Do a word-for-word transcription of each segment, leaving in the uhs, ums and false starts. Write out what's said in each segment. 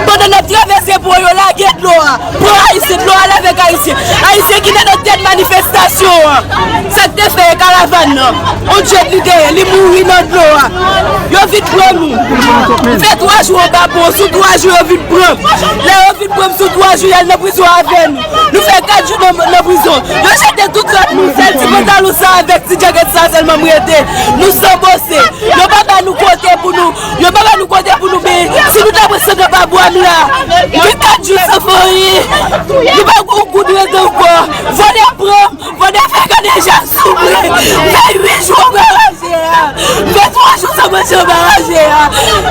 Pandan n ap travèse pon yo lage dlo a. Pran Ayisyen, dlo a lave ak Ayisyen. Ayisyen ki te nan tèt manifestasyon an. Sa k te fè e karavàn nan. On djèt li te ye, li mouri nan dlo a. Yo vin pran nou. Fè twa jou anba pon, sou twa jou yo vin pran m. Lè yo vin pran m sou twa jou, y al nan prizon avè nou. Nou fè kat jou nan, nan prizon. Yo jete tout lòt nou, sèl ti pantalon sa avèk ti djagèt sa sèlman m rete. Nou sanbose. Yo pa ba nou kote pou nou, yo pa ba nou kote pou nou benyen. Si nou ta pran sangan pa bwa m la, gen kat jou san fanmi. Nou pa gon goud rete ankò. Vòlè pran m, vòlè fè gade jan sou mwen. Fè uit jou anba raje a. Fè twa jou san manje anba raje a.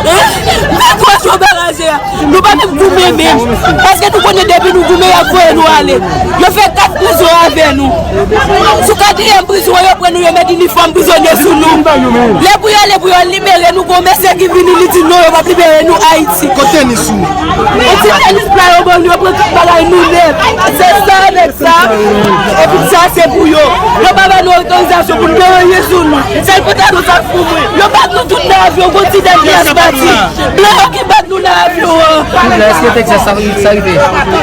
Fè twa jou anba raje a. Nou pa menm goumen menm. Paske nou konnen depi nou goumen, y ap voye nou ale. Yo fè kat prizon avè nou. Sou katriyèm prizon an, yo pran nou, yo met inifòm prizonye sou nou. Lè pou yo ale, pou yo libere nou, gon mesye ki vini, li di non, yo p ap libere nou Ayiti. Kote tenis ou? On ti tenis pla yo ban nou, yo pran tout bagay nou nèt. Se sa, nèt sa. Epi sa, se pou yo. Yo pa ba nou otorizasyon pou nou peye sou nou. Sèl pantalon sa k pou mwen. Yo bat nou tout nan avyon, gon ti dèl pyès bati. Blan yo ki bat nou nan avyon an. Èske Texas sa rive?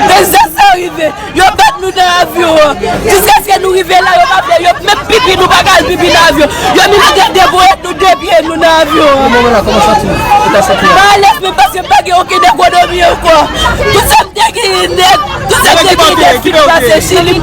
Texas sa rive. Yo bat nou nan avyon an. Jiskaske nou rive la, yo pa vle, yo menm pipi, nou pa ka al pipi nan avyon. Yo menm te devoye nou de pye nou nan avyon an. Nan moman la, kòman w santi w? Ou ta santi w? Pa alèz, men paske m pa gen okenn ekonomi ankò. Tout sa m te genyen nèt, tout sa m te genyen nèt, fin pase Chili, m